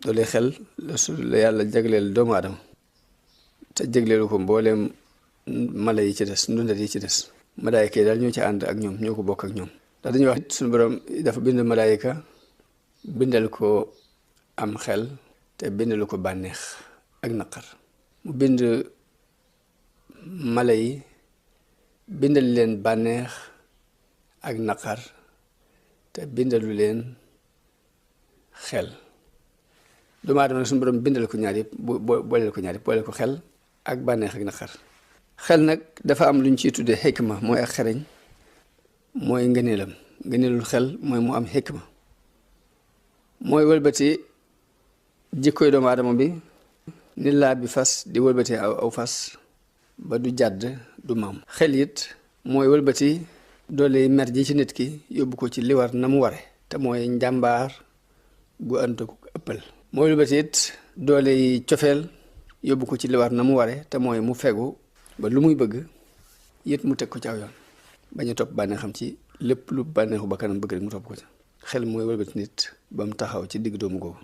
doole xel la yàlla jagleel doomu aadama te jagleelu ko mbooleem mala yi ci des ndundat yi ci des malaayika yi daal ñoo ci ànd ak ñoom ñoo ko bokk ak ñoom ndax dañuy wax suñu borom dafa bind malaayika bindal ko am xel te bindalu ko bànneex ak naqar mu bind mala yi bindal leen bànneex ak naqar te bindalu leen xel doomu aadama nag suñu borom bindal ko ñaar yëpp booleel ko ñaar yëpp booleel ko xel ak bànneex ak naqar xel nag dafa am lu ñu ciy tuddee xikma mooy ak xereñ mooy ngëneelam ngëneelul xel mooy mu am xikma mooy wëlbati jikkoy doomu aadama bi ni laa bi fas di wëlbati aw fas ba du jàdd du maam xel it mooy wëlbati doole mer ji ci nit ki yóbbu ko ci li war na mu ware te mooy njàmbaar gu ànd ko ëppal mooy wëlbati it doole yi cofeel yóbbu ko ci li war na mu ware te mooy mu fegu ba lu muy bëgg it mu teg ko ci aw yoon bañ a topp bànneexam ci lépp lu bànneexu ba kanam bëgg rek mu topp ko ci xel mooy wëlbati nit ba mu taxaw ci digg doomu googu